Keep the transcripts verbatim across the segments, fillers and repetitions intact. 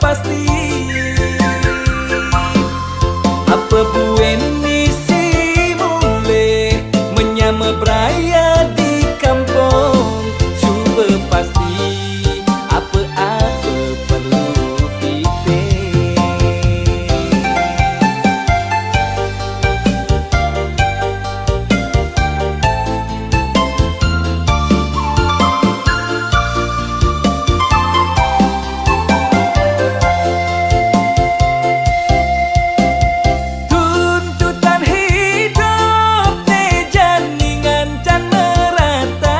pasti. Apa buen misi mulih menyama beraya di kampung? Cuba pasti apa-apa perlu kita. Tuntutan hidup ne jani ngancan merata.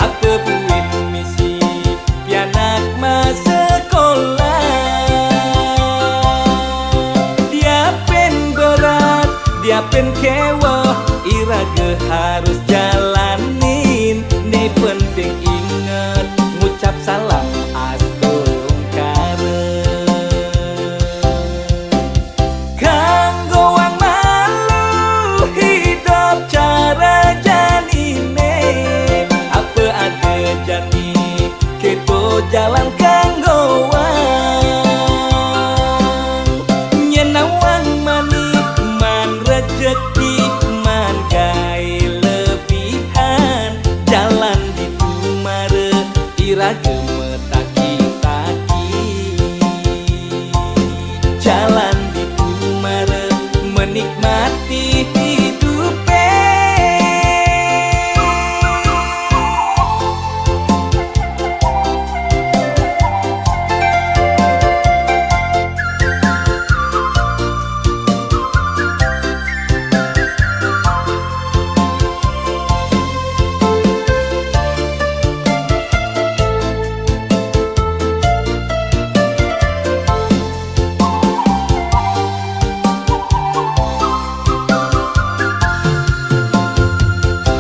Apa buin misi pianak masekolah? Dia pen berat, dia pen keweh, iraga harus jalanin. Ne penting inget ngucap salam astungkara. Kanggo wang malu hidup cara janine, apa ada jani keto jalan kanggo wang. Nyen nawang manik man rejeki, man gae lebihan, jalan ditu mara iraga metaki-taki. Jalan ditu mara menikmati hidupe.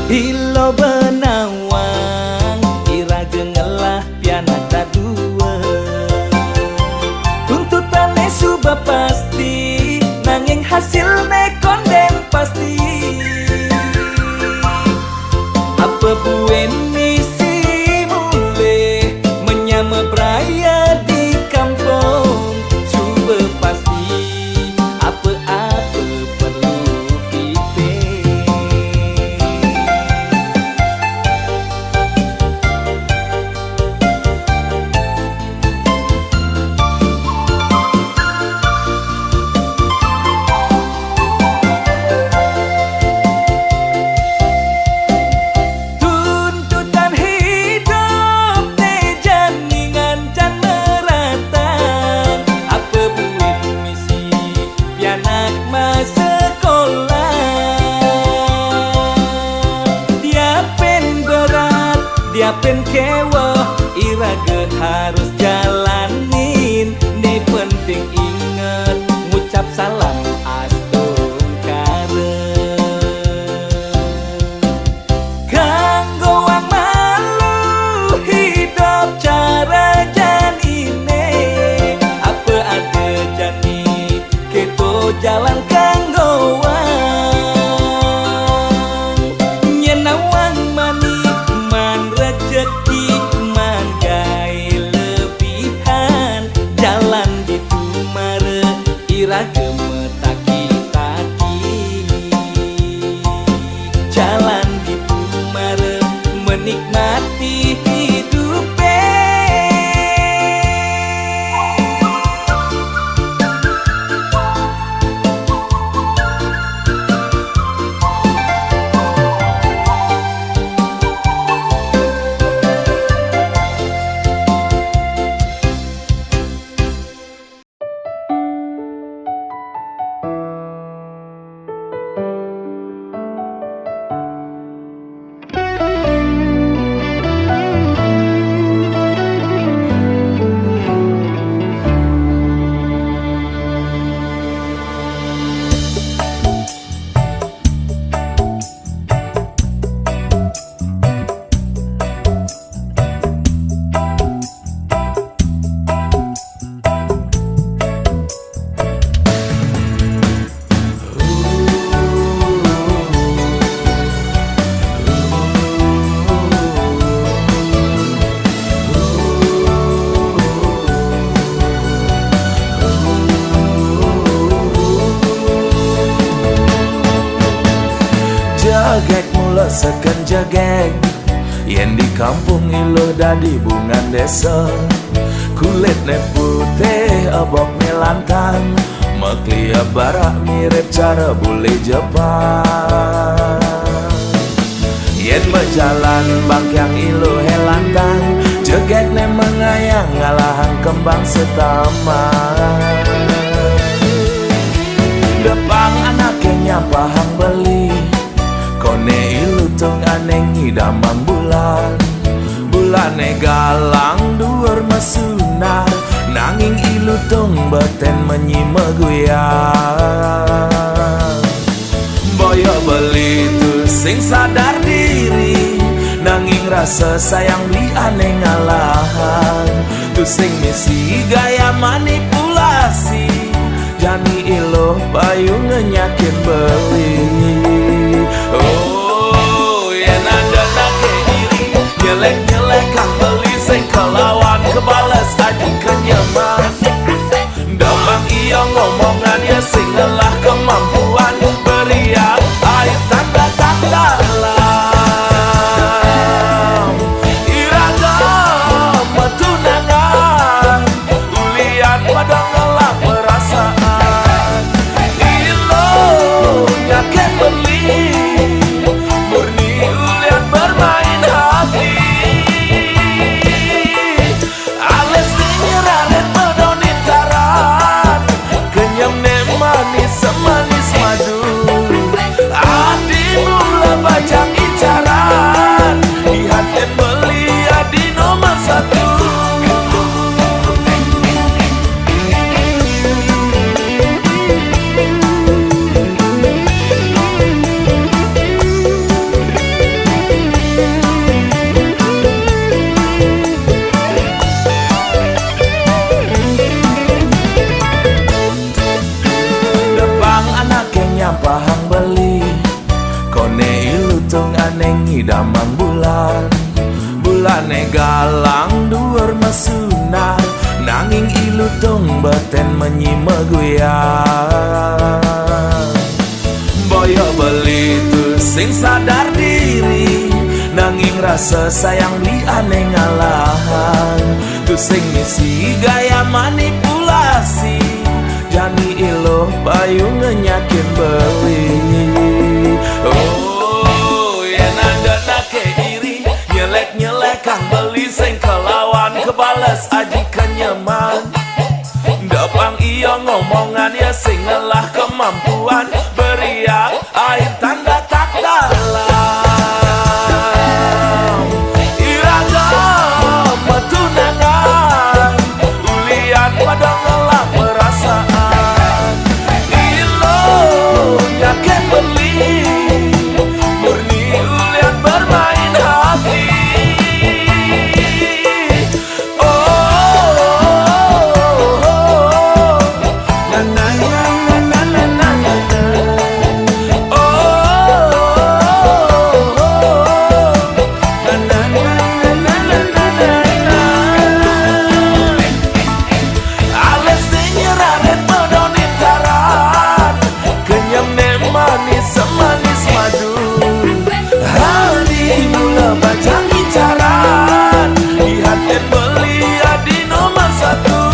Ilo benawang iraga ngelah pianak dadua. Tuntutane suba pasti, nanging hasilne konden pasti. Apa buen misi mulih menyama beraya di kampung? Cuba pasti apa-apa perlu kita. Tuntutan hidup ne jani ngancan merata. Apa buin misi pianak masekolah? Dia pen berat, dia pen keweh, iraga harus jalanin. Ne penting inget ngucap salam astungkara. Kanggo wang malu hidup cara janine, apa ada jani keto jalan kanggo wang. Nyen nawang manik man rejeki, man gae lebihan, jalan ditu mara iraga metaki-taki. Jalan ditu mara menikmati hidupe. Jegeg mula seken jegeg, yen di kampung iluh dadi bungan desa. Kulitne putih, ebokne lantang, maklia barak mirip cara bule Jepang. Yen bejalan bangkiang iluhe lantang, jegegne mengayang ngalahang kembang setaman. Depang anake nyampahang beli, kone ilutung ane ngidamang bulan. Bulane galang duur mesunar, nanging ilutung beten menyi meguyang. Boyo beli tu sing sadar diri, nanging rasa sayang beli ane ngalahang. Tu sing misi gaya manipulasi, jani iluh payu ngenyakin beli. Oh, yen ada nake iri, nyelek-nyelekang beli sing kelawan kebales aji kenyeman. Depang iya ngomongan ya sing ngelah kemampuan, beriak air tanda-tanda lam. Iraga metunangan, ulian pada ngelah perasaan. Iluh nyaken beli, murni ulian bermain hati. Alis dingin rarit medonin taran, kenyemne manis semanis madu. Adi mula bajang incaran, di hatin beli adi nomor satu. Depang anake nyampahang beli, kone ilutung ane ngidamang bulan. Bulane galang duur mesunar, nanging ilutung beten menyi meguyang. Boyo beli tu sing sadar diri, nanging rasa sayang beli ane ngalahang. Tu sing misi gaya manipulasi, jani iluh payu ngenyakin beli. Oh, yen ada nake iri, nyelek-nyelekang beli sing kelawan kebales aji kenyeman. Depang iya ngomongan ya sing ngelah kemampuan, beriak air tanda tak dalam. Iraga metunangan, ulian pada ngelah perasaan. Iluh nyaken beli, murni ulian bermain hati. Kenyemne manis semanis madu. Hari mula bajang incaran, di hatin beli adi nomor satu.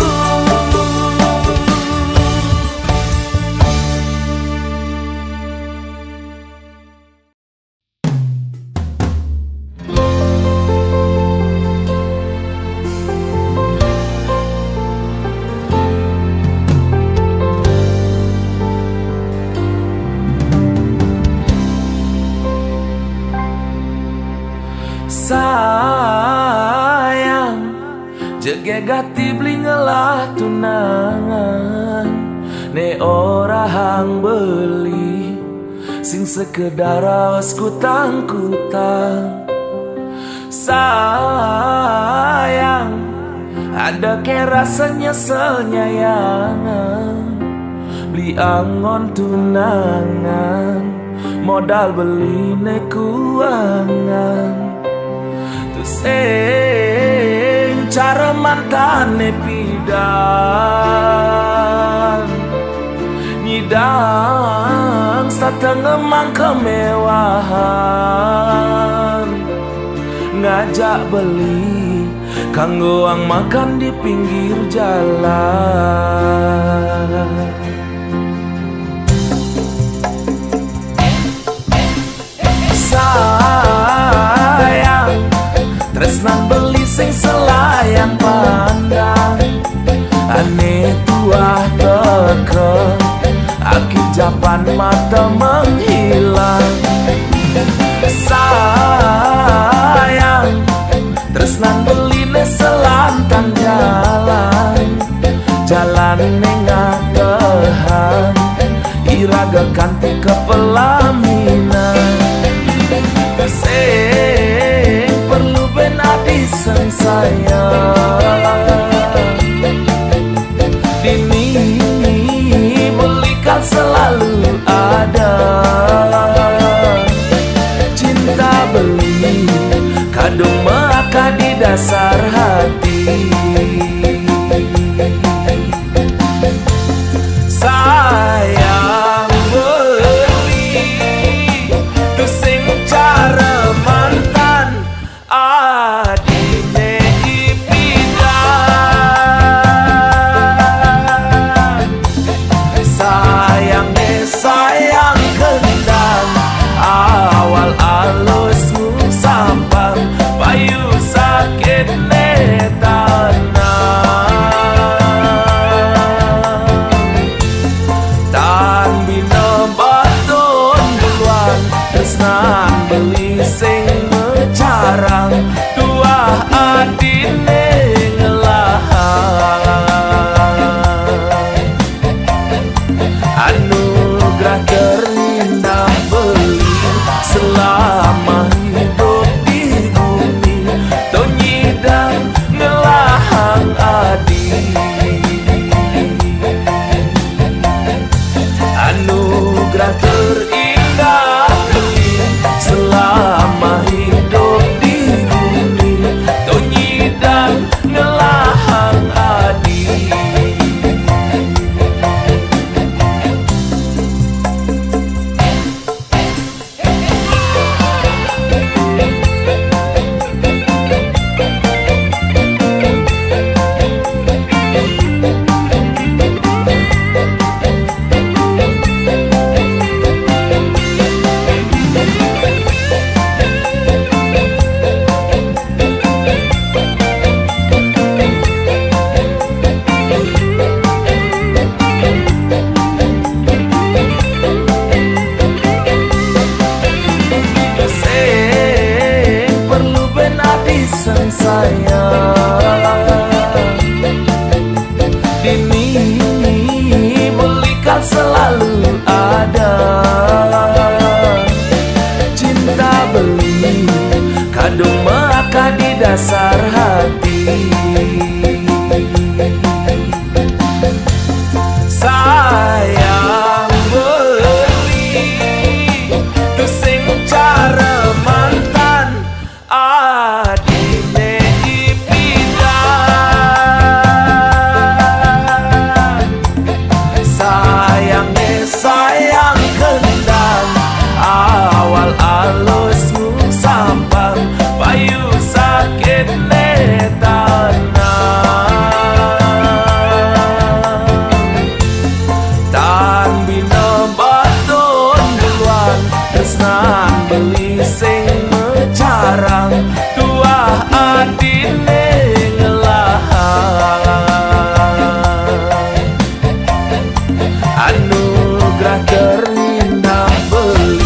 Sayang, jegeg ati beli ngelah tunangan, ne orahang beli, sing sekedar raos kutang-kutang. Sayang, ada ke rasa nyesel nyayang, beli angon tunangan, modal beli ne kuangan. Tu sing cara mantane pidan, nyidang stat Tengemang kemewahan, ngajak beli kanggo wong makan di pinggir jalan. Sayang, tresnan beli sing selayang pandang. Ane tuah teka, akhir japan mata menghilang. Sayang, tresnan beline selantan jalan. Jalan nengatehan, iraga kanti ke pelaminan. Sing perlu ben adi sing sayang. Dini belikan selalu ada. Cinta beli kadung maka di dasar hati. Sayang beli tu sing cara mantan. Adine ipidan. Sayange sayang kendang. Awal alus musampang, payu sakitne tanang. Tan bina batun buluan, tresnan beli sing mecarang, tuah adine ngelahang. Anugerah terindah beli selama hidup di bumi, to nyidang ngelahang adi. Anugerah terindah beli selama hidup di bumi, to nyidang ngelahang adi. Sing perlu ben adi sing sayang. Dini belikan selalu ada. Cinta beli kadung maka di dasar hati. Sayang beli tu sing cara mantan. Adine ipidan. Sayange sayang kendang. Awal alus musampang, payu sakitne tanang. Tan bina batun buluan, tresnan beli sing mecarang, tuah adine ngelahang. Anugerah terindah beli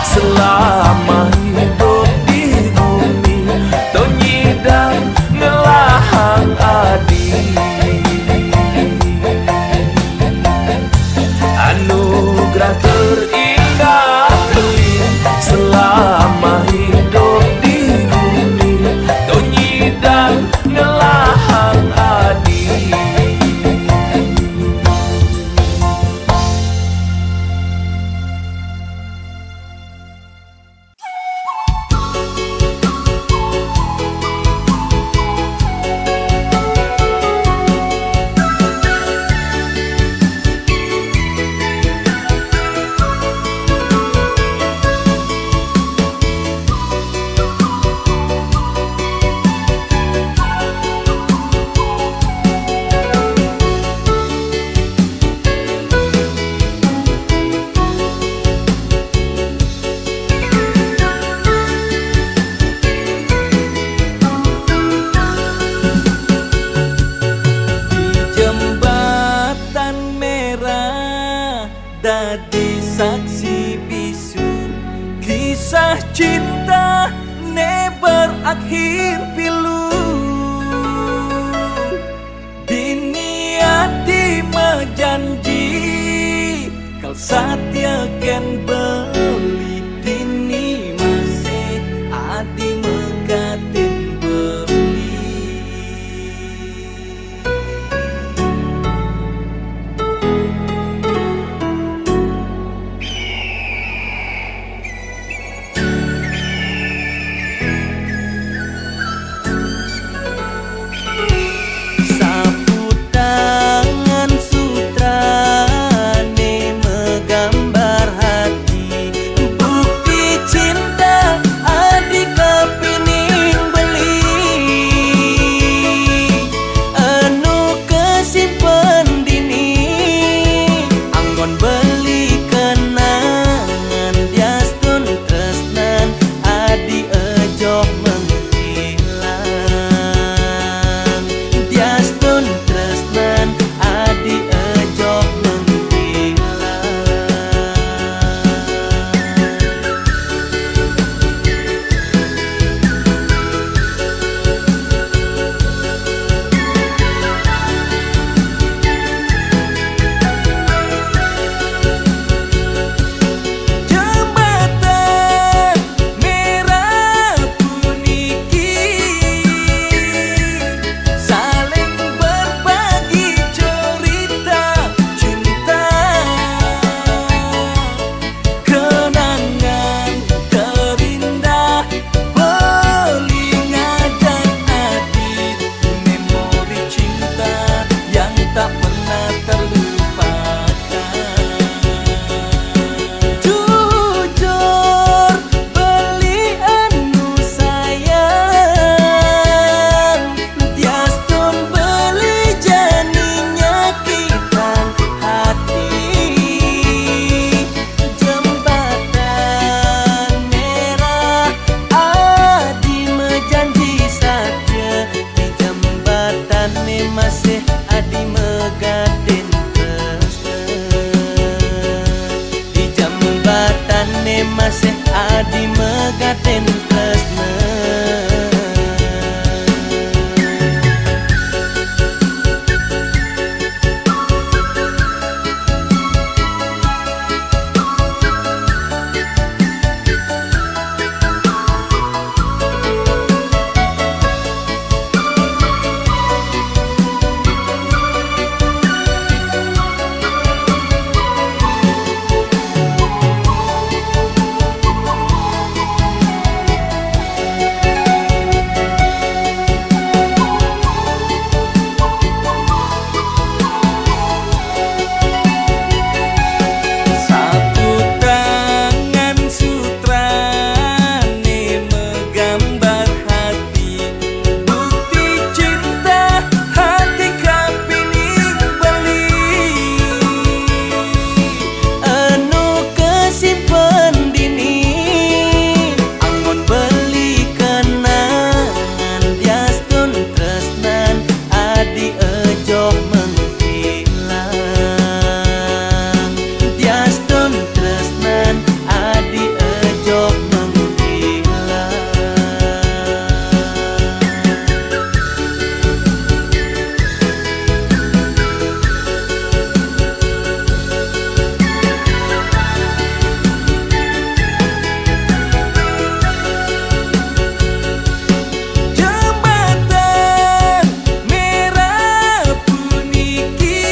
selama hidup di bumi, to nyidang ngelahang adi. Anugerah terindah beli selama hidup di bumi, to nyidang ngelahang adi. Saksi bisu kisah cinta ne berakhir pilu. Dini adi majanji, kal satia ken beli. Dini masih adi megatin beli. Saputangan sutrane megambar hati, bukti cinta adi kapining beli. Anu kesimpen dini, anggon beli kenangan, diastun tresnan adi ejoh mengkilang. Diastun tresnan adi ejoh mengkilang. Jembatan merah puniki, saling berbagi cerita cinta. Kenangan terindah beli ngajak adi, memori cinta yang tak pernah terlupakan. Jujur beli anu sayang, diastun beli jani nyakitan hati. Jembatan merah adi mejanji satia, di jembatan ne masih adi megatin tresna. Di jembatan ne masih adi megatin tresna. Saputangan sutrane megambar hati, bukti cinta hati kapining beli. Anu kesimpen dini, anggon beli kenangan, diastun tresnan adi ejoh mengkilang. Diastun tresnan adi ejoh mengkilang. Jembatan merah puniki,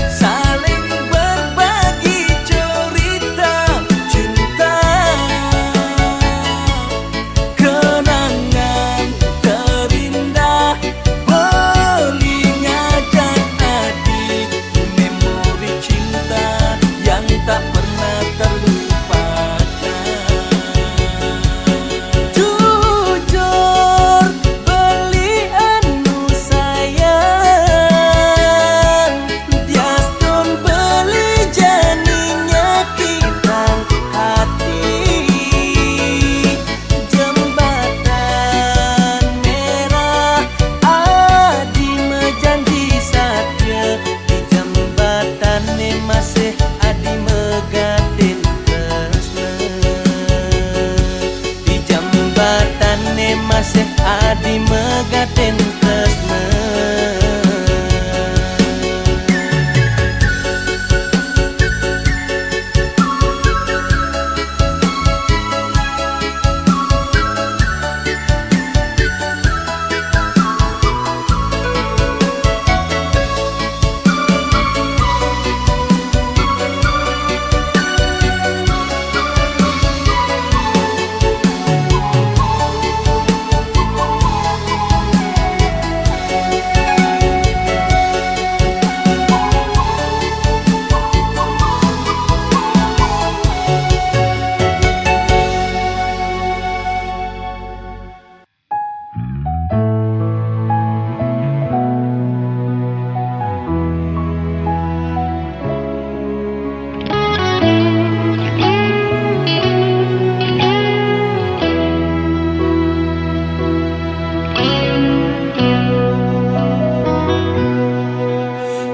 saling berbagi Megaden tresna.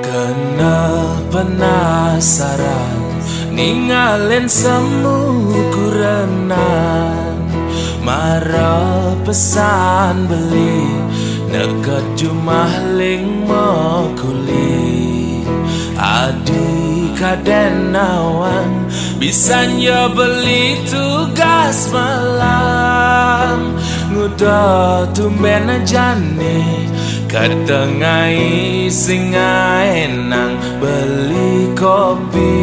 Kena penasaran ningalin semu kurenan, mara pesan beli neked jumah ling mekuli. Adi kaden nawang, bisan ya beli tugas malam, nguda tumben jani, katengai singai nang beli kopi.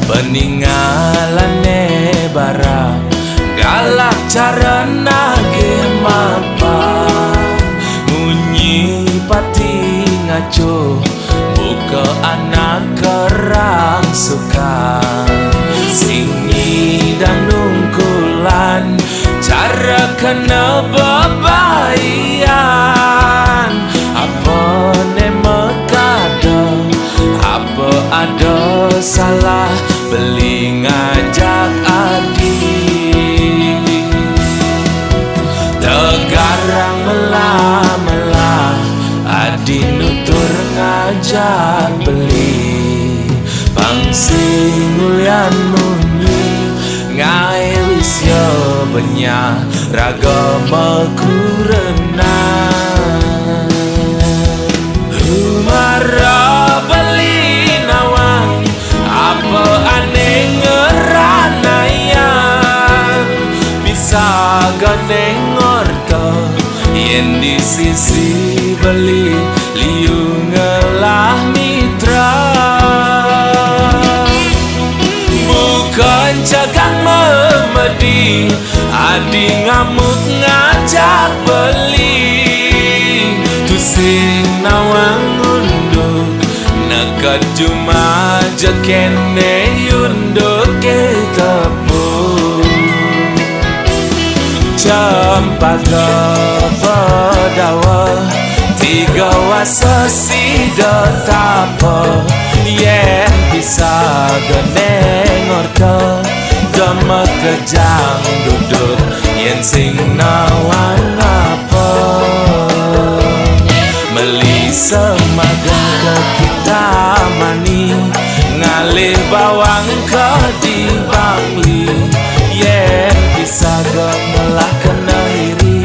Peningalane barang, galak cara nagih mapa. Munyi pati ngacuh, buka anak kerang suka. Sing ngidang nungkulan, cara kena bebaian. Apa ne mekada, apa ada salah beli ngajak adi. Tegarang melah-melah, adi nutur ngajak beli. Pang sing ulian munyi, ngae wis ya benyah raga makurenan. Humara beli nawang, apa ane ngeranayang, bisa gane ngorta, yen di sisi beli liu ngelah mitra. Bukan cagang memedi, adi ngamuk ngajak beli. Tusing nawang unduk, neked jumah je kene unduk ke tepuk. Cempaka bedawa, tiga wasa sida tapa. Yen bisa gane ngorta, da makejang duduk, yen sing nawang apa. Meli semagang ke kita mani, ngalih bawang ke di Bangli. Yen bisa ga ngelah kena iri,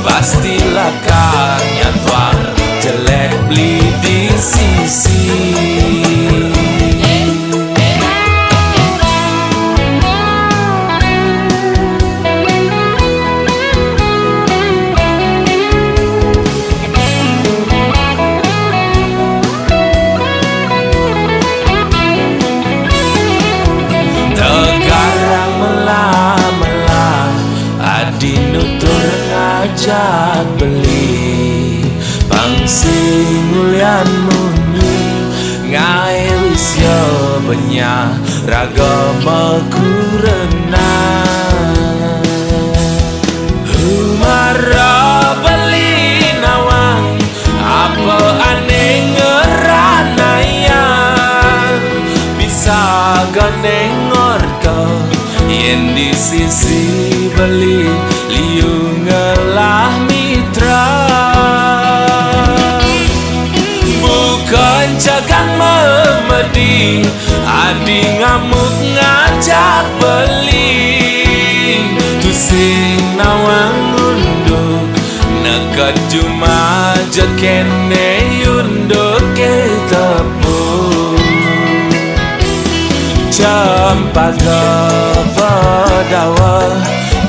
pasti lakar nyatuang jelek beli di sisi. Tegarang melah-melah, adi nutur ngajak beli. Pang sing ulian munyi, ngae wis ya benyah raga makurenan. Humara beli nawang, apa ane ngeranayang, bisa gane ngorta, yen di sisi beli liu ngelah mitra. Bukan cagang meme Adi, adi ngamuk ngajak beli, tusing nawang unduk, neked jumah jekene unduk ke tepuk. Cempaka pedawa,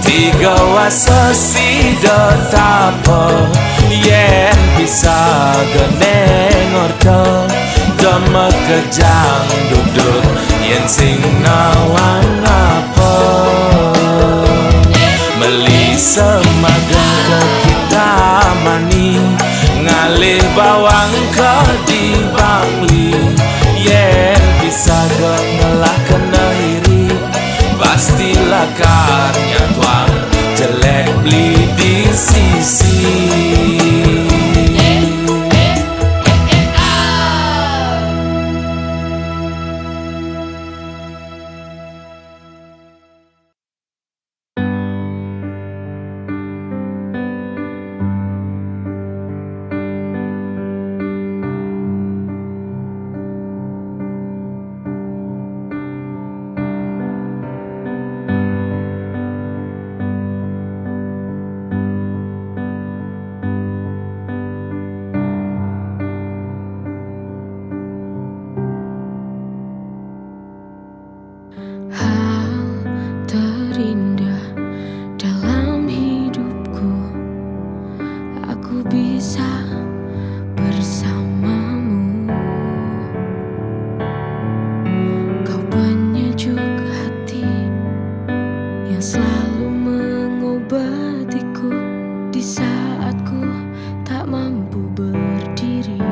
tiga wasa sida tapa, yen bisa geneng orta, demek kejang duduk, yen sing nawang apa. Meli semaga ke kita mani, ngalih bawang ke di Bangli, yen bisa ge ngelah kena iri, pastilah kar nyatuang jelek beli di sisi. Hal terindah dalam hidupku, aku bisa bersamamu. Kau penyejuk hati yang selalu mengobatiku di saat ku tak mampu berdiri.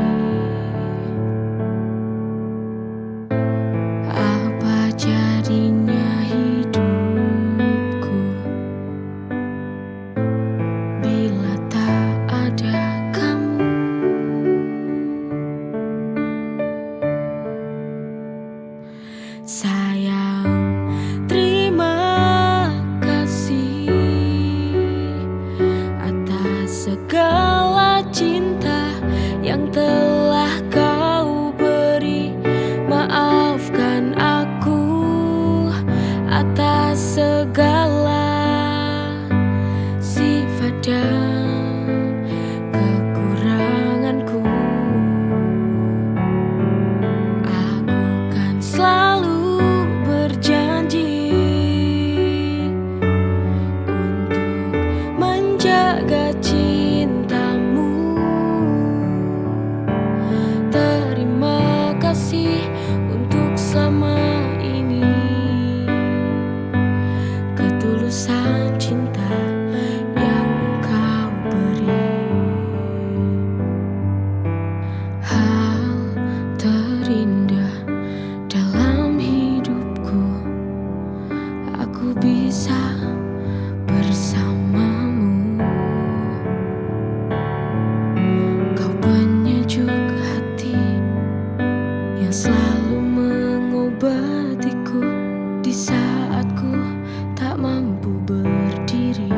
Apa jadinya hidupku bila tak ada kamu? Sayang, terima kasih atas segala cinta yang telah kau beri. Maafkan aku atas segala sifat dan kekuranganku. Aku kan selalu berjanji untuk menjaga cintamu. Terima kasih untuk selama ini, ketulusan cinta yang engkau beri. Hal terindah dalam hidupku, aku bisa bersamamu. Kau penyejuk hati yang selalu mengobatiku di saat ku tak mampu berdiri.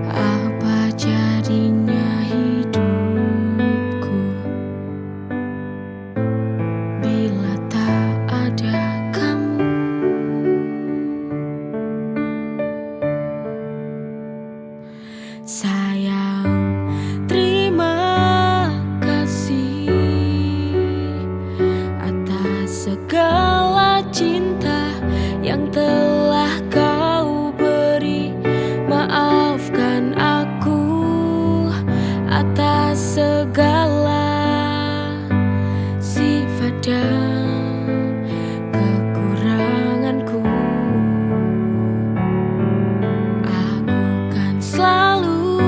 Apa jadinya hidupku bila tak ada kamu? Sayang, terima kasih atas segala cinta yang telah kau beri. Maafkan aku atas segala sifat dan kekuranganku. Aku kan selalu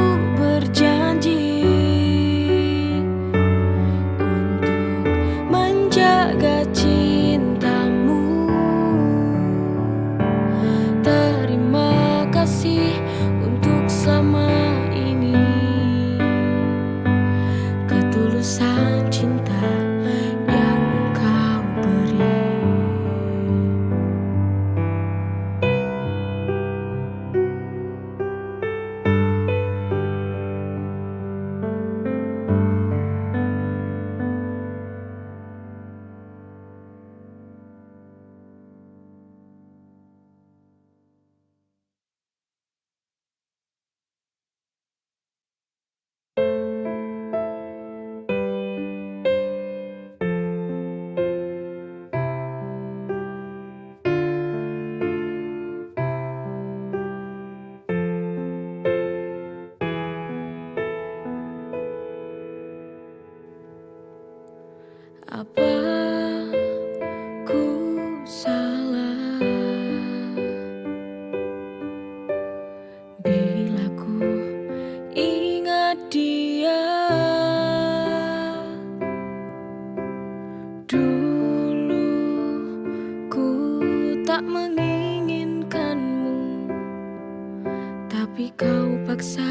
paksa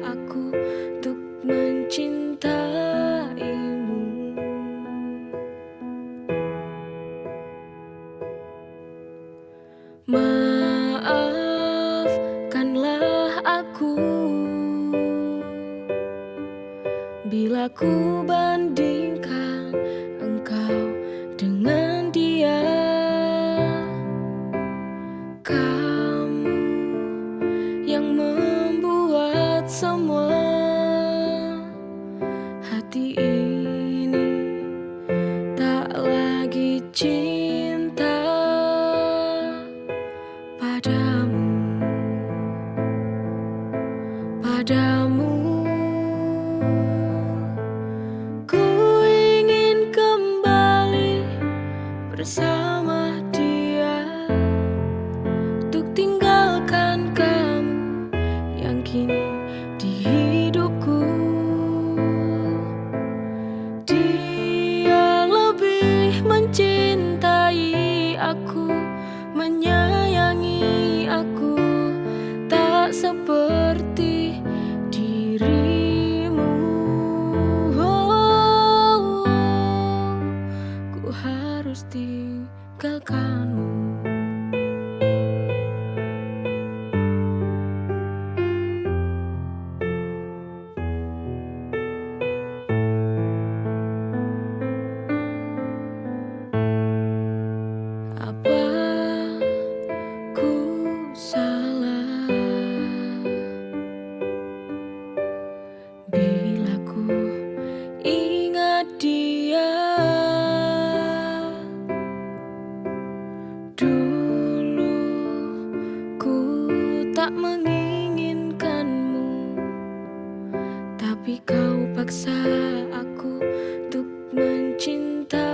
aku untuk mencintaimu. Maafkanlah aku bila ku bandingkan engkau dengan dia. Kamu yang membuat semua hati ini tak lagi cinta padamu, padamu. Ku ingin kembali bersama dia untuk tinggalkan kamu yang kini di hidupku. Dia lebih mencintai aku, menyayangi aku, tak seperti dirimu. Oh, ku harus tinggalkanmu. Apa ku salah bila ku ingat dia? Dulu ku tak menginginkanmu, tapi kau paksa aku untuk mencintaimu.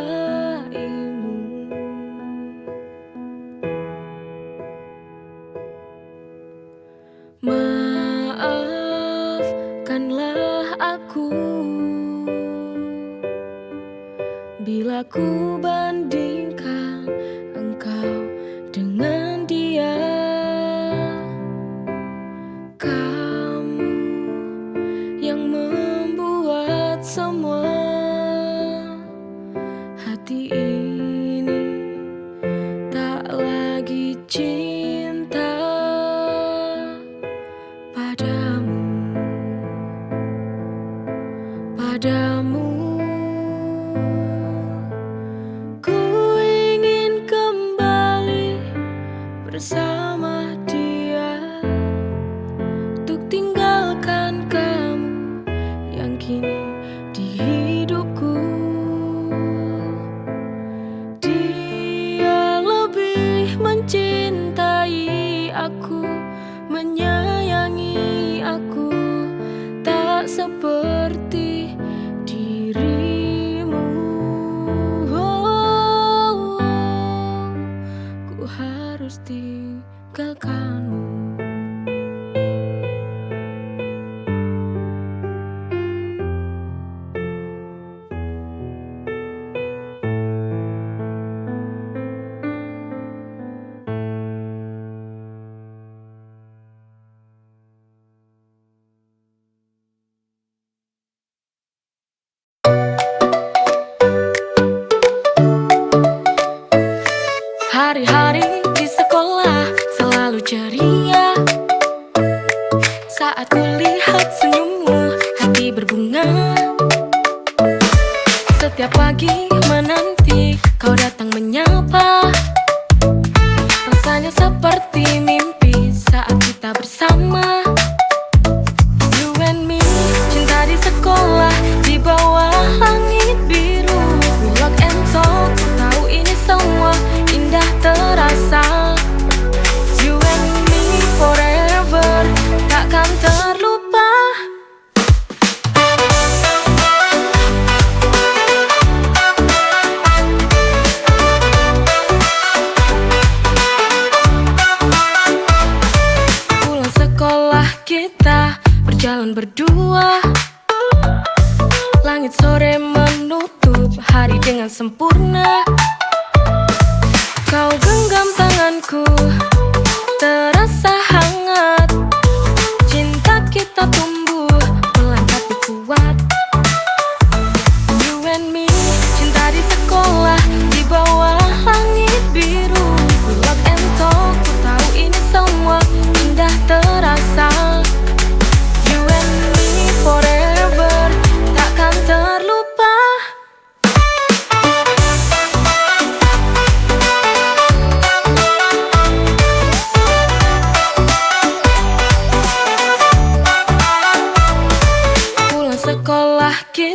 Maafkanlah aku bila ku bandingkan engkau dengan dia. Kamu yang membuat semua hati ini tak lagi cinta padamu, padamu. Ku ingin kembali bersama dia untuk tinggalkan kamu yang kini di hidupku. Dia lebih mencintai aku, menyayangi aku, tak seperti dirimu. Oh, ku harus tinggalkanmu. Hari-hari di sekolah selalu ceria. Saat kulihat senyummu, hati berbunga. Setiap pagi menanti kau datang menyapa. Rasanya seperti mimpi saat kita bersama. You and me, cinta di sekolah, di bawah langit biru. We walk and talk, ku tahu ini semua indah terasa. You and me forever, takkan terlupa. Pulang sekolah kita berjalan berdua. Langit sore menutup hari dengan sempurna. Kau genggam tanganku, terasa hangat. Cinta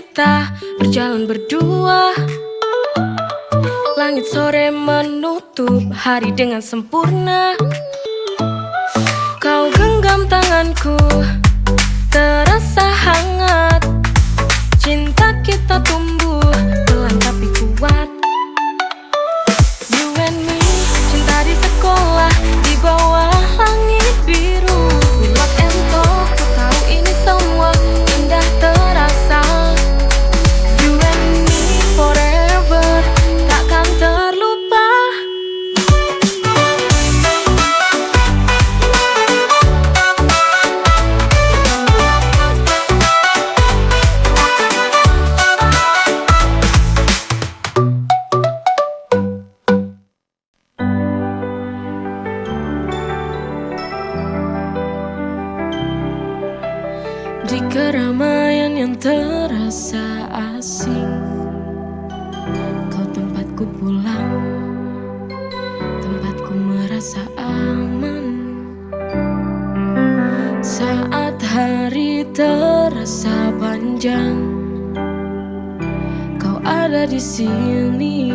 Kita berjalan berdua. Langit sore menutup hari dengan sempurna. Kau genggam tanganku, terasa hangat. Cinta kita tumbuh pelan tapi kuat. You and me, cinta di sekolah, di bawah langit biru. We lock and talk, ku tahu ini semua indah terasa. You and me forever, takkan terlupa. Di keramaian yang terasa asing, kau tempatku pulang, tempatku merasa aman. Saat hari terasa panjang, kau ada di sini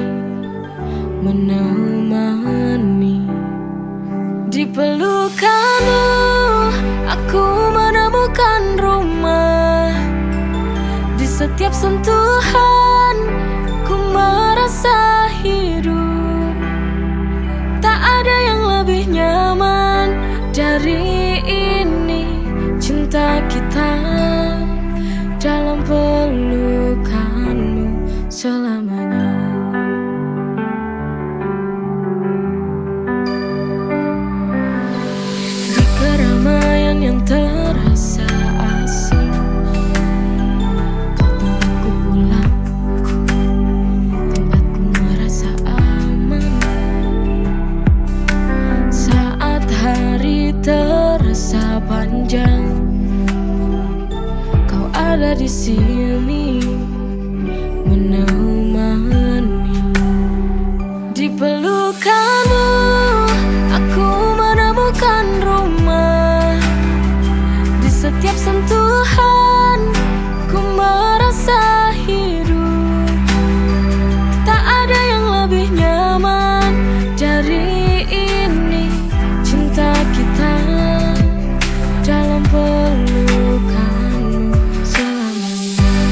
menemani. Di pelukanmu, aku menemukan rumah. Di setiap sentuhan, ku merasa hidup. Tak ada yang lebih nyaman dari ini. Cinta kita dalam pelukanmu selamanya. Di keramaian yang terasa asing, kau tempatku pulang, tempatku merasa aman. Saat hari terasa panjang, kau ada di sini menemani. Di pelukanmu, aku menemukan rumah. Di setiap sentuhan, ku merasa hidup. Tak ada yang lebih nyaman dari ini. Cinta kita dalam pelukanmu selamanya.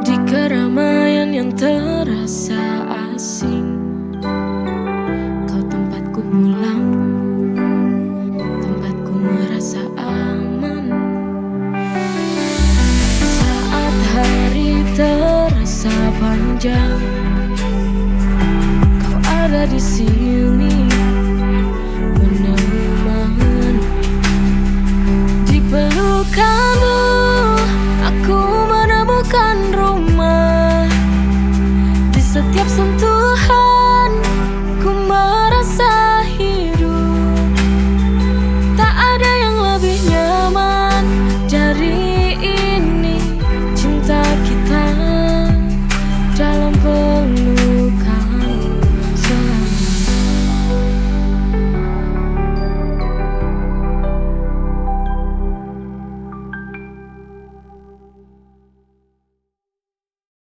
Di keramaian yang terasa asing, kau tempatku pulang, tempatku merasa aman. Saat hari terasa panjang, kau ada di sini.